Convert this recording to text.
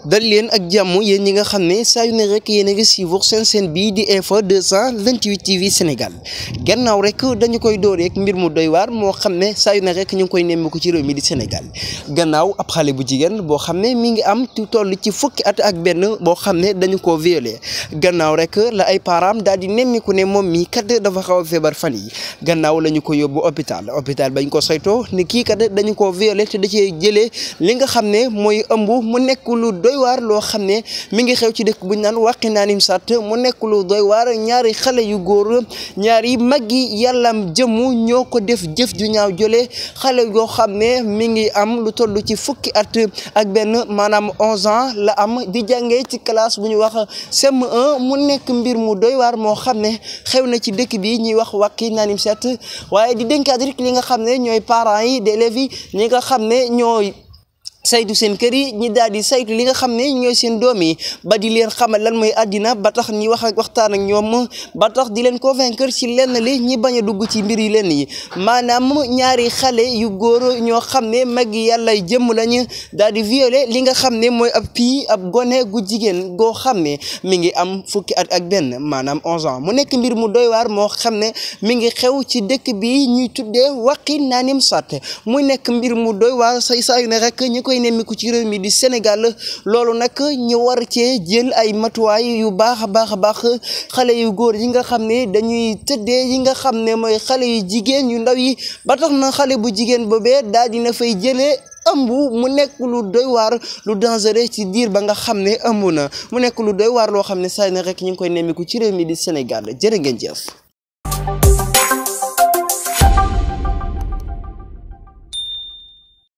dal leen ak jàmm yéen ñi nga xam ne saa yu ne rek yéen a ngi suivre seen chaîne bii di info 228 TV Sénégal gannaaw rek dañu koy door rek mbir mu doy waar moo xam ne saa yu ne rek ñu ngi koy nemmeeku ci réew mi di Sénégal gannaaw ab xale bu jigéen boo xam ne mi ngi am toll ci fukki at ak benn boo xam ne dañu ko violé gannaaw rek la ay parents daal di nemmeeku ne moom mii kat dafa xaw a feebar fan yi gannaaw la ñu ko yóbbu hôpital bañ ko saytoo ni kii kat dañu ko violé te da cee jëlee li nga xam ne mooy ëmb mu nekk lu doy waar loo xam ne mi ngi xew ci dëkk bu ñu naan Wakhinane Nimzatt mu nekk lu doy waar ñaari xale yu góor ñaari mag yi yàllam jëmu ñoo ko def jëf ju ñaaw jëlee xale yoo xam ne mi ngi am lu toll ci fukki at ak benn maanaam 11 ans la am di jàngee ci classe bu ñu wax CM1 mu nekk mbir mu doy waar moo xam ne xew na ci dëkk bi ñuy wax Wakhinane Nimzatt waaye di dénkaat rek li nga xam ne ñooy parents yi d'élèves yi ñi nga xam ne ñooy saytu seen kër yi ñi daal di saytu li nga xam ne ñooy seen doom yi ba di leen xamal lan mooy àddina ba tax ñi waxtaan ak ñoom ba tax di leen convaincre ci lenn li ñi bañ a dugg ci mbir yi leen yi maanaam ñaari xale yu góor ñoo xam ne mag yi yàlla jëmm lañu daal di violer li nga xam ne mooy ab gone gu jigéen goo xam ne mi ngi am fukki at ak benn maanaam 11 ans mu nekk mbir mu doy waar moo xam ne mi ngi xew ci dëkk bi ñuy tuddee Wakhinane Nimzatt muy nekk mbir mu doy waar saa yu ne rek ñi koy nemmiku ci réew mi di Sénégal loolu nag ñu war cee jël ay matuwaay yu baax a baax xale yu góor yi nga xam ne dañuy tëddee yi nga xam ne mooy xale yu jigéen yu ndaw yi ba tax na xale bu jigéen boobee daal dina fay jëlee ëmb mu nekk lu doy waar lu dangereux ci diir ba nga xam ne ëmb na mu nekk lu doy waar loo xam ne saa ne rek ñu ngi koy nemmiku ci réew mi di Sénégal jërë ngeen jëf